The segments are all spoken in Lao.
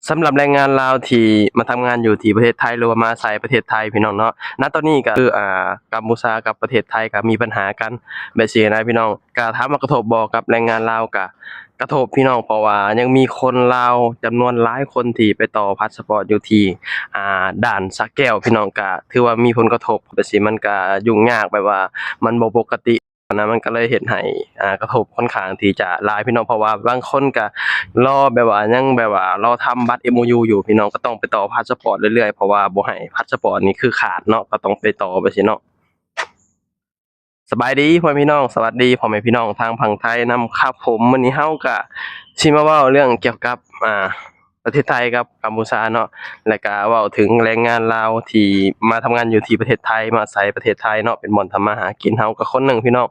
ສຳລັບແຮງງານລາວທີ່ມາທຳງານຢູ່ທີ່ປະເທດໄທ ຫຼືວ່າມາອາໄສປະເທດໄທພີ່ນ້ອງເນາະ, ນະຕອນນີ້ກໍຄື ອ່າ ກຳປູຊາກັບປະເທດໄທກໍມີບັນຫາກັນແບບຊີ້ນະພີ່ນ້ອງ. ກໍຖາມວ່າກະທົບບໍ່ກັບແຮງງານລາວ? ກະ ກະທົບພີ່ນ້ອງ, ເພາະວ່າຍັງມີຄົນລາວຈຳນວນຫຼາຍຄົນທີ່ໄປຕໍ່ພາສະປອດຢູ່ທີ່ ອ່າ ດ່ານສະແກ້ວພີ່ນ້ອງ, ກະຖືວ່າມີຜົນກະທົບແບບຊີ້, ມັນກະຫຍຸ້ງຍາກ ແບບວ່າມັນບໍ່ປົກກະຕິ. ນະ ມັນກໍເລີຍເຮັດໃຫ້ ອ່າ ກະທົບຂ້ອນຂ້າງທີ່ຈະຫຼາຍພີ່ນ້ອງ, ເພາະວ່າບາງຄົນກໍລໍ ແບບວ່າຍັງ ແບບວ່າລໍທຳບັດເອັມໂອຢູຢູ່ພີ່ນ້ອງ, ກໍຕ້ອງໄປຕໍ່ພາສະປອດເລື້ອຍໆ ເພາະວ່າບໍ່ໃຫ້ພາສະປອດນີ້ຄືຂາດເນາະ, ກໍຕ້ອງໄປຕໍ່ແບບຊີ້ເນາະ. ສະບາຍດີພໍ່ແມ່ພີ່ນ້ອງ, ສະຫວັດດີພໍ່ແມ່ພີ່ນ້ອງທາງຝັ່ງໄທນຳຄັບ. ຜົມ ມື້ນີ້ເຮົາກໍຊິມາເວົ້າເລື່ອງກ່ຽວກັບ ອ່າ ປະເທດໄທກັບກຳປູຊາເນາະ, ແລະກະເວົ້າເຖິງແຮງງານລາວທີ່ມາທຳງານຢູ່ທີ່ປະເທດໄທ, ມາອາໄສປະເທດໄທເນາະ ເປັນບ່ອນທຳມາຫາກິນ. ເຮົາກໍຄົນໜຶ່ງພີ່ນ້ອງ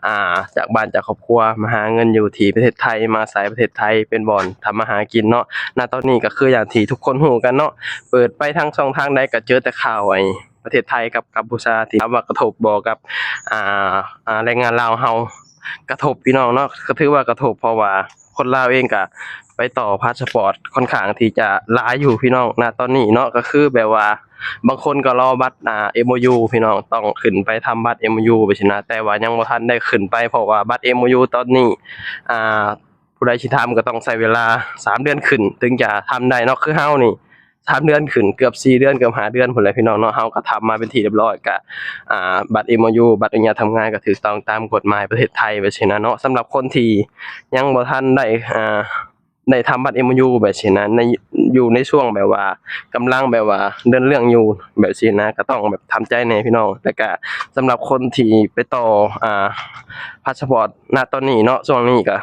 ອ່າ ຈາກບ້ານຈາກຄອບຄົວ ມາຫາເງິນຢູ່ທີ່ປະເທດໄທ, ມາອາໄສປະເທດໄທເປັນບ່ອນທຳມາຫາກິນເນາະ. ນະຕອນນີ້ກໍຄືຢ່າງທີ່ທຸກຄົນຮູ້ກັນເນາະ, ເປີດໄປທາງຊ່ອງທາງໃດກໍເຈີແຕ່ຂ່າວໄອ້ປະເທດໄທກັບກຳປູຊາ. ທີ່ຖາມວ່າກະທົບບໍ່ກັບ ອ່າ ອ່າ ແຮງງານລາວເຮົາ? ກະທົບພີ່ນ້ອງເນາະ, ກໍຖືວ່າກະທົບ ເພາະວ່າ ຄົນລາວເອງກະໄປຕໍ່ພາສະປອດຂ້ອນຂ້າງທີ່ຈະຫຼາຍຢູ່ພີ່ນ້ອງ ນະຕອນນີ້ເນາະ. ກໍຄືແບບວ່າບາງຄົນກໍລໍບັດ ອ່າ ເອັມໂອຢູພີ່ນ້ອງ, ຕ້ອງຂຶ້ນໄປທຳບັດເອັມໂອຢູແບບຊີ້ນະ, ແຕ່ວ່າຍັງບໍ່ທັນໄດ້ຂຶ້ນໄປ ເພາະວ່າບັດເອັມໂອຢູຕອນນີ້ ອ່າ ຜູ້ໃດຊິທຳກໍຕ້ອງໃຊ້ເວລາສາມເດືອນຂຶ້ນ ເຖິງຈະທຳໄດ້ເນາະ. ຄືເຮົານີ້ ສາມເດືອນຂຶ້ນ ເກືອບສີ່ເດືອນ ເກືອບຫ້າເດືອນພຸ້ນແຫຼະພີ່ນ້ອງເນາະ, ເຮົາກໍທຳມາເປັນທີ່ຮຽບຮ້ອຍ. ກະ ອ່າ ບັດເອັມໂອຢູ ບັດອະນຸຍາດທຳງານ ກໍຖືກຕ້ອງຕາມກົດໝາຍປະເທດໄທໄປຊີ້ນະເນາະ. ສຳລັບຄົນທີ່ຍັງບໍ່ທັນໄດ້ ອ່າ ໄດ້ທຳບັດເອັມໂອຢູແບບຊີ້ນະ, ໃນ ຢູ່ໃນຊ່ວງແບບວ່າກຳລັງແບບວ່າເດີນເລື່ອງຢູ່ແບບຊີ້ນະ, ກໍຕ້ອງແບບທຳໃຈແດ່ພີ່ນ້ອງ. ແລ້ວກະສຳລັບຄົນທີ່ໄປຕໍ່ ອ່າ ພາສະປອດນະຕອນນີ້ເນາະ, ຊ່ວງນີ້ກໍ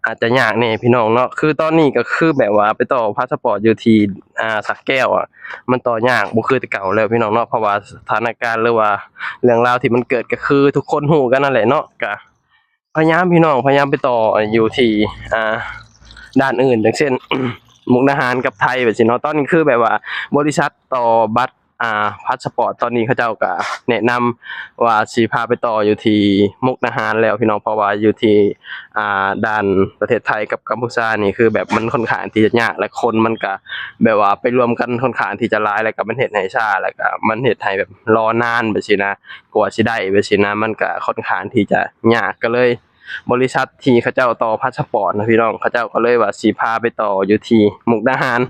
ອາດຈະຍາກແດ່ພີ່ນ້ອງເນາະ. ຄືຕອນນີ້ກໍຄືແບບວ່າໄປຕໍ່ພາສະປອດຢູ່ທີ່ ອ່າ ສະແກ້ວອະ ມັນຕໍ່ຍາກ ບໍ່ຄືແຕ່ເກົ່າແລ້ວພີ່ນ້ອງເນາະ, ເພາະວ່າສະຖານະການ ຫຼືວ່າເລື່ອງລາວທີ່ມັນເກີດ ກໍຄືທຸກຄົນຮູ້ກັນນັ້ນແຫຼະເນາະ. ກະພະຍາຍາມພີ່ນ້ອງ ພະຍາຍາມໄປຕໍ່ຢູ່ທີ່ ອ່າ ດ່ານອື່ນ ຢ່າງເຊັ່ນ ມຸກດາຫານກັບໄທແບບຊີ້ເນາະ. ຕອນນີ້ຄືແບບວ່າບໍລິສັດຕໍ່ບັດ ອ່າ ພາສະປອດ ຕອນນີ້ເຂົາເຈົ້າກະແນະນຳວ່າຊິພາໄປຕໍ່ຢູ່ທີ່ມຸກດາຫານແລ້ວພີ່ນ້ອງ, ເພາະວ່າຢູ່ທີ່ ອ່າ ດ່ານປະເທດໄທກັບກຳປູຊານີ້ ຄືແບບມັນຂ້ອນຂ້າງທີ່ຈະຍາກ ແລະ ຄົນມັນກະແບບວ່າໄປລວມກັນຂ້ອນຂ້າງທີ່ຈະຫຼາຍ, ແລ້ວກະມັນເຮັດໃຫ້ຊ້າ, ແລ້ວກະມັນເຮັດໃຫ້ແບບລໍນານແບບຊີ້ນະ, ກວ່າຊິໄດ້ແບບຊີ້ນະ, ມັນກະຂ້ອນຂ້າງທີ່ຈະຍາກ. ກໍເລີຍ ບໍລິສັດທີ່ເຂົາເຈົ້າຕໍ່ພາສະປອດນະພີ່ນ້ອງ, ເຂົາເຈົ້າກໍເລີຍວ່າຊິພາໄປຕໍ່ຢູ່ທີ່ມຸກດາຫານ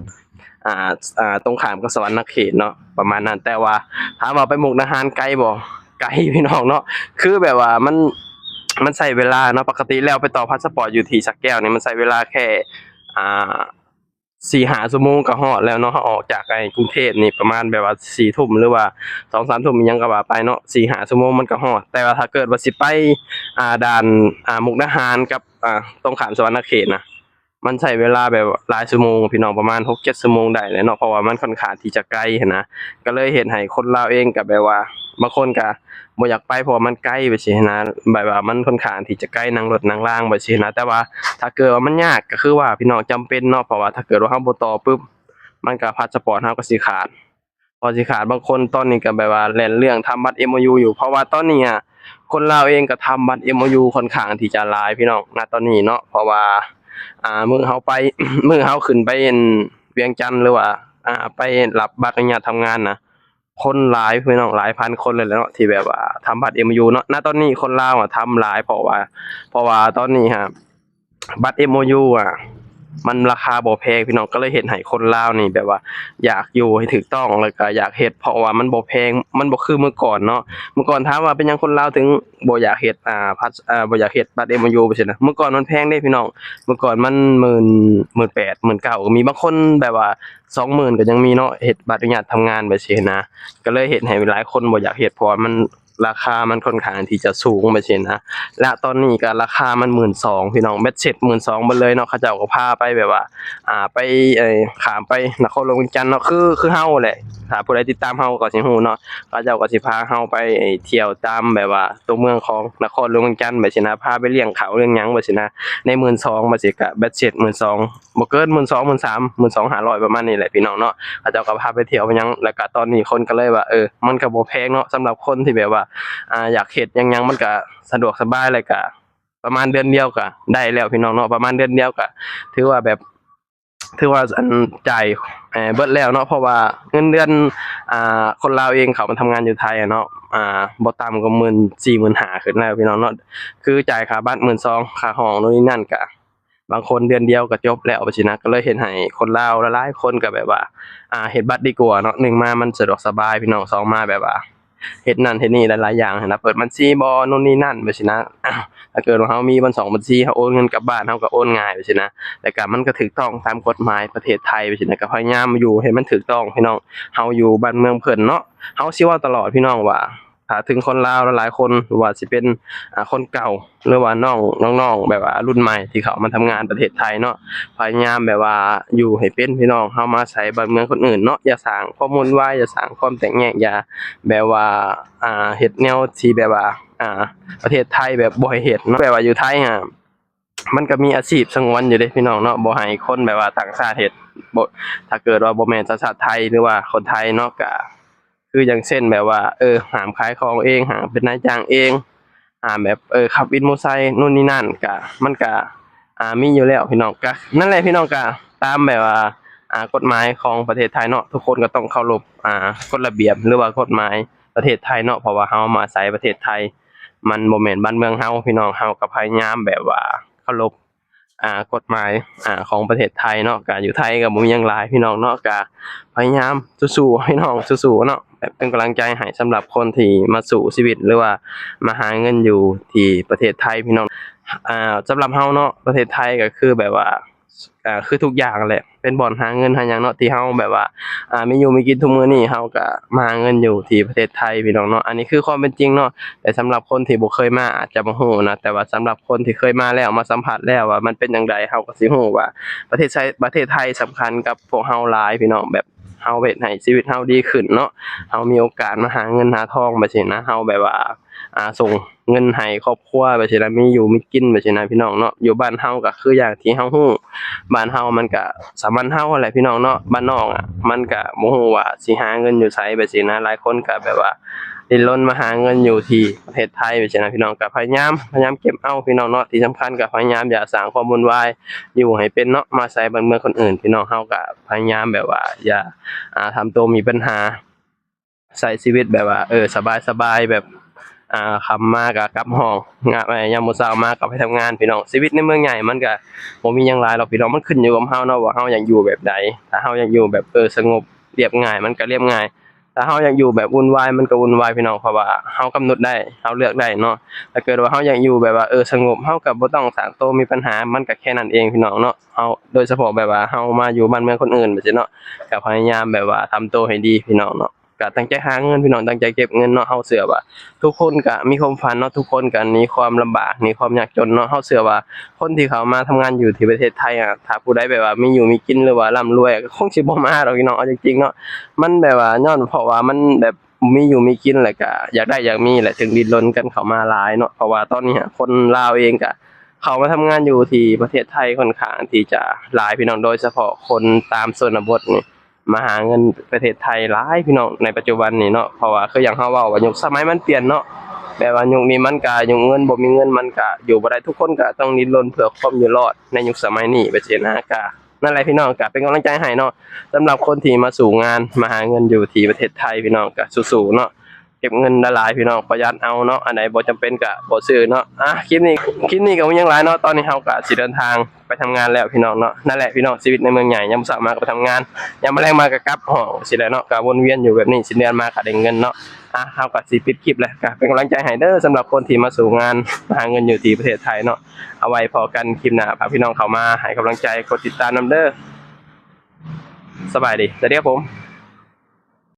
ອ່າ ອ່າ ຕົງຂ້າມກັບສະຫວັນນະເຂດເນາະ ປະມານນັ້ນ. ແຕ່ວ່າຖາມວ່າໄປມຸກດາຫານໄກບໍ່? ໄກພີ່ນ້ອງເນາະ, ຄືແບບວ່າມັນ ມັນໃຊ້ເວລາເນາະ. ປົກກະຕິແລ້ວໄປຕໍ່ພາສະປອດຢູ່ທີ່ສະແກ້ວນີ້ ມັນໃຊ້ເວລາແຄ່ ອ່າ ສີ່ຫ້າຊົ່ວໂມງກໍຮອດແລ້ວເນາະ. ເຮົາອອກຈາກໄອ້ກຸງເທບນີ້ປະມານແບບວ່າສີ່ທຸ່ມ ຫຼືວ່າສອງສາມທຸ່ມ ອີ່ຫຍັງກໍວ່າໄປເນາະ, ສີ່ຫ້າຊົ່ວໂມງມັນກໍຮອດ. ແຕ່ວ່າຖ້າເກີດວ່າຊິໄປ ອ່າ ດ່ານ ອ່າ ມຸກດາຫານກັບ ອ່າ ຕົງຂ້າມສະຫວັນນະເຂດນະ ມັນໃຊ້ເວລາແບບຫຼາຍຊົ່ວໂມງພີ່ນ້ອງ, ປະມານຫົກເຈັດຊົ່ວໂມງໄດ້ແຫຼະເນາະ, ເພາະວ່າມັນຂ້ອນຂ້າງທີ່ຈະໄກຫັ້ນນະ. ກໍເລີຍເຮັດໃຫ້ຄົນລາວເອງກໍແບບວ່າ ບາງຄົນກໍ ບໍ່ຢາກໄປ ເພາະວ່າມັນໄກແບບຊີ້ນະ, ແບບວ່າມັນຂ້ອນຂ້າງທີ່ຈະໄກ ນັ່ງລົດນັ່ງລາງແບບຊີ້ນະ. ແຕ່ວ່າຖ້າເກີດວ່າມັນຍາກ ກໍຄືວ່າພີ່ນ້ອງຈຳເປັນເນາະ, ເພາະວ່າຖ້າເກີດວ່າເຮົາບໍ່ຕໍ່ປຶບ ມັນກໍ ພາສະປອດເຮົາກໍຊິຂາດ, ພໍຊິຂາດ. ບາງຄົນຕອນນີ້ກໍແບບວ່າແລ່ນເລື່ອງທຳບັດເອັມໂອຢູຢູ່, ເພາະວ່າຕອນນີ້ອະ ຄົນລາວເອງກໍທຳບັດເອັມໂອຢູຂ້ອນຂ້າງທີ່ຈະຫຼາຍພີ່ນ້ອງ ນະຕອນນີ້ເນາະ. ເພາະວ່າ ອ່າ ມື້ເຮົາໄປ ມື້ເຮົາຂຶ້ນໄປ ອັນ ວຽງຈັນ ຫຼືວ່າ ອ່າ ໄປຮັບໃບອະນຸຍາດທຳງານນະ ຄົນຫຼາຍພີ່ນ້ອງ, ຫຼາຍພັນຄົນເລີຍແຫຼະເນາະ ທີ່ແບບວ່າທຳບັດເອັມໂອຢູເນາະ. ນະຕອນນີ້ຄົນລາວອະທຳຫຼາຍ ເພາະວ່າ ເພາະວ່າຕອນນີ້ຫະ ບັດເອັມໂອຢູອະ ມັນລາຄາບໍ່ແພງພີ່ນ້ອງ, ກໍເລີຍເຮັດໃຫ້ຄົນລາວນີ້ແບບວ່າຢາກຢູ່ໃຫ້ຖືກຕ້ອງ ແລ້ວກໍຢາກເຮັດ ເພາະວ່າມັນບໍ່ແພງ, ມັນບໍ່ຄືເມື່ອກ່ອນເນາະ. ເມື່ອກ່ອນຖາມວ່າເປັນຫຍັງຄົນລາວເຖິງບໍ່ຢາກເຮັດ ອ່າ ພັດ ອ່າ ບໍ່ຢາກເຮັດບັດເອັມໂອຢູ ຈັ່ງຊີ້ນະ, ເມື່ອກ່ອນມັນແພງເດ້ພີ່ນ້ອງ. ເມື່ອກ່ອນມັນໝື່ນ ໝື່ນແປດ ໝື່ນເກົ້າ ກໍມີ, ບາງຄົນແບບວ່າ ສອງໝື່ນກໍຍັງມີເນາະ, ເຮັດບັດອະນຸຍາດທຳງານແບບຊີ້ນະ, ກໍເລີຍເຮັດໃຫ້ຫຼາຍຄົນບໍ່ຢາກເຮັດ ເພາະວ່າມັນ ລາຄາມັນຂ້ອນຂ້າງທີ່ຈະສູງແບບຊີ້ນະ. ແລະຕອນນີ້ກໍລາຄາມັນໝື່ນສອງພີ່ນ້ອງ, ເບັດເສັດໝື່ນສອງເບິດເລີຍເນາະ. ເຂົາເຈົ້າກໍພາໄປແບບວ່າ ອ່າ ໄປ ເອີ ຂ້າມໄປນະຄອນຫຼວງວຽງຈັນເນາະ, ຄື ຄືເຮົາແຫຼະ, ຖ້າຜູ້ໃດຕິດຕາມເຮົາກໍຊິຮູ້ເນາະ, ເຂົາເຈົ້າກໍຊິພາເຮົາໄປທ່ຽວຕາມແບບວ່າຕົວເມືອງຂອງນະຄອນຫຼວງວຽງຈັນແບບຊີ້ນະ, ພາໄປລ້ຽງເຂົ້າລ້ຽງຫຍັງແບບຊີ້ນະ. ໃນໝື່ນສອງ ບາດນີ້ກໍເບັດເສັດໝື່ນສອງ ບໍ່ເກີນໝື່ນສອງ ໝື່ນສາມ ໝື່ນສອງຫ້າຮ້ອຍ ປະມານນີ້ແຫຼະພີ່ນ້ອງເນາະ. ເຂົາເຈົ້າກໍພາໄປທ່ຽວໄປຫຍັງ, ແລ້ວກໍຕອນນີ້ຄົນກໍເລີຍວ່າ ເອີ ມັນກໍບໍ່ແພງເນາະ, ສຳລັບຄົນທີ່ແບບວ່າ ອ່າ ຢາກເຮັດຫຍັງໆ ມັນກໍສະດວກສະບາຍ, ແລ້ວກໍປະມານເດືອນດຽວກໍໄດ້ແລ້ວພີ່ນ້ອງເນາະ, ປະມານເດືອນດຽວກໍຖືວ່າແບບ ຖືວ່າອັນ ຈ່າຍ ເອີ ເບິດແລ້ວເນາະ ເພາະວ່າເງິນເດືອນ ອ່າ ຄົນລາວເອງເຂົ້າມາທຳງານຢູ່ໄທອະເນາະ ອ່າ ບໍ່ຕ່ຳກວ່າໝື່ນສີ່ ໝື່ນຫ້າ ຂຶ້ນແລ້ວພີ່ນ້ອງເນາະ. ຄືຈ່າຍຄ່າບັດໝື່ນສອງ ຄ່າຫ້ອງໂນ່ນນີ້ນັ້ນ ກະບາງຄົນເດືອນດຽວກະຈົບແລ້ວ ແບບຊີ້ນະ. ກະເລີຍເຮັດໃຫ້ຄົນລາວຫຼາຍໆຄົນກະແບບວ່າ ອ່າ ເຮັດບັດດີກວ່າເນາະ. ໜຶ່ງມາມັນສະດວກສະບາຍພີ່ນ້ອງ ສອງມາແບບວ່າ ເຮັດນັ້ນເຮັດນີ້ຫຼາຍໆຢ່າງຫັ້ນນະ ເປີດບັນຊີບໍ ໂນ່ນນີ້ນັ້ນ ແບບຊີ້ນະ. ຖ້າເກີດວ່າເຮົາມີບັນ ສອງບັນຊີ ເຮົາໂອນເງິນກັບບ້ານ ເຮົາກະໂອນງ່າຍ ແບບຊີ້ນະ ແລ້ວກະມັນກະຖືກຕ້ອງຕາມກົດໝາຍປະເທດໄທ ແບບຊີ້ນະ. ກະພະຍາຍາມຢູ່ໃຫ້ມັນຖືກຕ້ອງພີ່ນ້ອງ ເຮົາຢູ່ບ້ານເມືອງເພິ່ນເນາະ. ເຮົາຊິເວົ້າຕະຫຼອດພີ່ນ້ອງວ່າ ຖ້າເຖິງຄົນລາວຫຼາຍໆຄົນ ບໍ່ວ່າຊິເປັນ ອ່າ ຄົນເກົ່າ ຫຼືວ່ານ້ອງ ນ້ອງໆ ແບບວ່າລຸ້ນໃໝ່ທີ່ເຂົ້າມາທຳງານປະເທດໄທເນາະ ພະຍາຍາມແບບວ່າຢູ່ໃຫ້ເປັນພີ່ນ້ອງ. ເຮົາມາອາໄສບ້ານເມືອງຄົນອື່ນເນາະ ຢ່າສ້າງຄວາມວຸ້ນວາຍ ຢ່າສ້າງຄວາມແຕກແຍກ ຢ່າແບບວ່າ ອ່າ ເຮັດແນວທີ່ແບບວ່າ ອ່າ ປະເທດໄທແບບບໍ່ໃຫ້ເຮັດເນາະ. ແບບວ່າຢູ່ໄທຫັ້ນ ມັນກະມີອາຊີບສະຫງວນຢູ່ເດ້ພີ່ນ້ອງເນາະ ບໍ່ໃຫ້ຄົນແບບວ່າຕ່າງຊາດເຮັດ ບໍ່ ຖ້າເກີດວ່າບໍ່ແມ່ນສັນຊາດໄທ ຫຼືວ່າຄົນໄທເນາະ. ກະຄືຢ່າງເຊັ່ນແບບວ່າ ເອີ ຫ້າມຂາຍຂອງເອງ ຫ້າມເປັນນາຍຈ້າງເອງ ຫ້າມແບບ ເອີ ຂັບວິນມໍໄຊໂນ່ນນີ້ນັ້ນ ກະ ມັນກະ ອ່າ ມີຢູ່ແລ້ວພີ່ນ້ອງ. ກະນັ້ນແຫຼະພີ່ນ້ອງ ກະຕາມແບບວ່າ ອ່າ ກົດໝາຍຂອງປະເທດໄທເນາະ ທຸກຄົນກະຕ້ອງເຄົາລົບ ອ່າ ກົດລະບຽບ ຫຼືວ່າກົດໝາຍປະເທດໄທເນາະ ເພາະວ່າເຮົາມາອາໄສປະເທດໄທ ມັນບໍ່ແມ່ນບ້ານເມືອງເຮົາພີ່ນ້ອງ. ເຮົາກະພະຍາຍາມແບບວ່າເຄົາລົບ ອ່າ ກົດໝາຍ ອ່າ ຂອງປະເທດໄທເນາະ. ກະຢູ່ໄທກະບໍ່ມີຫຍັງຫຼາຍພີ່ນ້ອງເນາະ ກະພະຍາຍາມສູ້ໆ ພີ່ນ້ອງ ສູ້ໆເນາະ ແບບເປັນກຳລັງໃຈໃຫ້ສຳລັບຄົນທີ່ມາສູ້ຊີວິດ ຫຼືວ່າມາຫາເງິນຢູ່ທີ່ປະເທດໄທພີ່ນ້ອງ. ອ່າ ສຳລັບເຮົາເນາະ ປະເທດໄທກະຄືແບບວ່າ ອ່າ ຄືທຸກຢ່າງແຫຼະ ເປັນບ່ອນຫາເງິນຫາຫຍັງເນາະ ທີ່ເຮົາແບບວ່າ ອ່າ ມີຢູ່ມີກິນທຸກມື້ນີ້ ເຮົາກະມາຫາເງິນຢູ່ທີ່ປະເທດໄທພີ່ນ້ອງເນາະ. ອັນນີ້ຄືຄວາມເປັນຈິງເນາະ ແຕ່ສຳລັບຄົນທີ່ບໍ່ເຄີຍມາອາດຈະບໍ່ຮູ້ນະ ແຕ່ວ່າສຳລັບຄົນທີ່ເຄີຍມາແລ້ວ ມາສຳຜັດແລ້ວວ່າມັນເປັນຈັ່ງໃດ ເຮົາກະຊິຮູ້ວ່າປະເທດໄທ ປະເທດໄທສຳຄັນກັບພວກເຮົາຫຼາຍພີ່ນ້ອງ. ແບບເຮົາເຮັດໃຫ້ຊີວິດເຮົາດີຂຶ້ນເນາະ ເຮົາມີໂອກາດມາຫາເງິນຫາທອງ ແບບຊີ້ນະ ເຮົາແບບວ່າ ອ່າ ສົ່ງເງິນໃຫ້ຄອບຄົວ ແບບຊີ້ນະ ມີຢູ່ມີກິນ ແບບຊີ້ນະ ພີ່ນ້ອງເນາະ. ຢູ່ບ້ານເຮົາກະຄືຢ່າງທີ່ເຮົາຮູ້ ບ້ານເຮົາມັນກະສາມັນເຮົາຫັ້ນແຫຼະພີ່ນ້ອງເນາະ ບ້ານນອກອະ ມັນກະບໍ່ຮູ້ວ່າຊິຫາເງິນຢູ່ໃສ ແບບຊີ້ນະ. ຫຼາຍຄົນກະແບບວ່າດີ້ນລົນມາຫາເງິນຢູ່ທີ່ປະເທດໄທ ແບບຊີ້ນະ ພີ່ນ້ອງ. ກະພະຍາຍາມ ພະຍາຍາມເກັບເອົາພີ່ນ້ອງເນາະ ທີ່ສຳຄັນກະພະຍາຍາມຢ່າສ້າງຄວາມວຸ້ນວາຍ ຢູ່ໃຫ້ເປັນເນາະ ມາອາໄສບ້ານເມືອງຄົນອື່ນ ພີ່ນ້ອງ. ເຮົາກະພະຍາຍາມແບບວ່າຢ່າ ອ່າ ທຳໂຕມີບັນຫາ ໃຊ້ຊີວິດແບບວ່າ ເອີ ສະບາຍໆ ແບບ ອ່າ ຄ່ຳມາກະກັບຫ້ອງ ຍາມ ຍາມມື້ເຊົ້າມາກະໄປທຳງານພີ່ນ້ອງ. ຊີວິດໃນເມືອງໃຫຍ່ມັນກະບໍ່ມີຫຍັງຫຼາຍດອກພີ່ນ້ອງ ມັນຂຶ້ນຢູ່ກັບເຮົາເນາະ ວ່າເຮົາຢາກຢູ່ແບບໃດ. ຖ້າເຮົາຢາກຢູ່ແບບ ເອີ ສະຫງົບລຽບງ່າຍ ມັນກະລຽບງ່າຍ. ຖ້າເຮົາຢາກຢູ່ແບບວຸ້ນວາຍ ມັນກະວຸ້ນວາຍພີ່ນ້ອງ ເພາະວ່າເຮົາກຳນົດໄດ້ ເຮົາເລືອກໄດ້ເນາະ. ຖ້າເກີດວ່າເຮົາຢາກຢູ່ແບບວ່າ ເອີ ສະຫງົບ ເຮົາກະບໍ່ຕ້ອງສ້າງໂຕມີບັນຫາ ມັນກະແຄ່ນັ້ນເອງພີ່ນ້ອງເນາະ. ເຮົາ ໂດຍສະເພາະແບບວ່າເຮົາມາຢູ່ບ້ານເມືອງຄົນອື່ນ ແບບຊີ້ເນາະ ກະພະຍາຍາມແບບວ່າທຳໂຕໃຫ້ດີພີ່ນ້ອງເນາະ. ກະຕັ້ງໃຈຫາເງິນພີ່ນ້ອງ ຕັ້ງໃຈເກັບເງິນເນາະ. ເຮົາເຊື່ອວ່າທຸກຄົນກະມີຄວາມຝັນເນາະ ທຸກຄົນກະມີຄວາມລຳບາກ ມີຄວາມຍາກຈົນເນາະ. ເຮົາເຊື່ອວ່າຄົນທີ່ເຂົ້າມາທຳງານຢູ່ທີ່ປະເທດໄທອະ ຖ້າຜູ້ໃດແບບວ່າມີຢູ່ມີກິນ ຫຼືວ່າລ່ຳລວຍ ກະຄົງຊິບໍ່ມາດອກພີ່ນ້ອງ ເອົາຈິງໆເນາະ. ມັນແບບວ່າຍ້ອນເພາະວ່າມັນແບບມີຢູ່ມີກິນ ແລ້ວກະຢາກໄດ້ຢາກມີແຫຼະ ຈຶ່ງດີ້ນລົນກັນເຂົ້າມາຫຼາຍເນາະ. ເພາະວ່າຕອນນີ້ຫັ້ນ ຄົນລາວເອງກະເຂົ້າມາທຳງານຢູ່ທີ່ປະເທດໄທຄ່ອນຂ້າງທີ່ຈະຫຼາຍພີ່ນ້ອງ ໂດຍສະເພາະຄົນຕາມຊົນນະບົດນີ້ ມາຫາເງິນປະເທດໄທຫຼາຍພີ່ນ້ອງໃນປັດຈຸບັນນີ້ເນາະ. ເພາະວ່າຄືຢ່າງເຮົາເວົ້າວ່າຍຸກສະໄໝມັນປ່ຽນເນາະ ແບບວ່າຍຸກນີ້ມັນກະຍຸກເງິນ ບໍ່ມີເງິນມັນກະຢູ່ບໍ່ໄດ້ ທຸກຄົນກະຕ້ອງດີ້ນລົນເພື່ອຄວາມຢູ່ລອດໃນຍຸກສະໄໝນີ້ ແບບຊີ້ນະ. ກະນັ້ນແຫຼະພີ່ນ້ອງ ກະເປັນກຳລັງໃຈໃຫ້ເນາະ ສຳລັບຄົນທີ່ມາສູ້ງານ ມາຫາເງິນຢູ່ທີ່ປະເທດໄທພີ່ນ້ອງ ກະສູ້ໆເນາະ. ເກັບເງິນຫຼາຍໆພີ່ນ້ອງ ປະຢັດເອົາເນາະ ອັນໃດບໍ່ຈຳເປັນກະບໍ່ຊື້ເນາະ. ອ່າ ຄລິບນີ້ ຄລິບນີ້ກະບໍ່ມີຫຍັງຫຼາຍເນາະ ຕອນນີ້ເຮົາກະຊິເດີນທາງໄປທຳງານແລ້ວພີ່ນ້ອງເນາະ. ນັ້ນແຫຼະພີ່ນ້ອງ ຊີວິດໃນເມືອງໃຫຍ່ ຍາມເຊົ້າມາກະໄປທຳງານ ຍາມແລງມາກະກັບຫ້ອງຊີ້ແຫຼະເນາະ ກະວົນວຽນຢູ່ແບບນີ້ ສິ້ນເດືອນມາກະໄດ້ເງິນເນາະ. ອ່າ ເຮົາກະຊິປິດຄລິບແລ້ວ ກະເປັນກຳລັງໃຈໃຫ້ເດີ ສຳລັບຄົນທີ່ມາສູ້ງານ ມາຫາເງິນຢູ່ທີ່ປະເທດໄທເນາະ. ເອົາໄວ້ພໍ້ກັນຄລິບໜ້າ ຝາກພີ່ນ້ອງເຂົ້າມາໃຫ້ກຳລັງໃຈ ກົດຕິດຕາມນຳເດີ. ສະບາຍດີ ສະຫວັດດີຄັບຜົມ.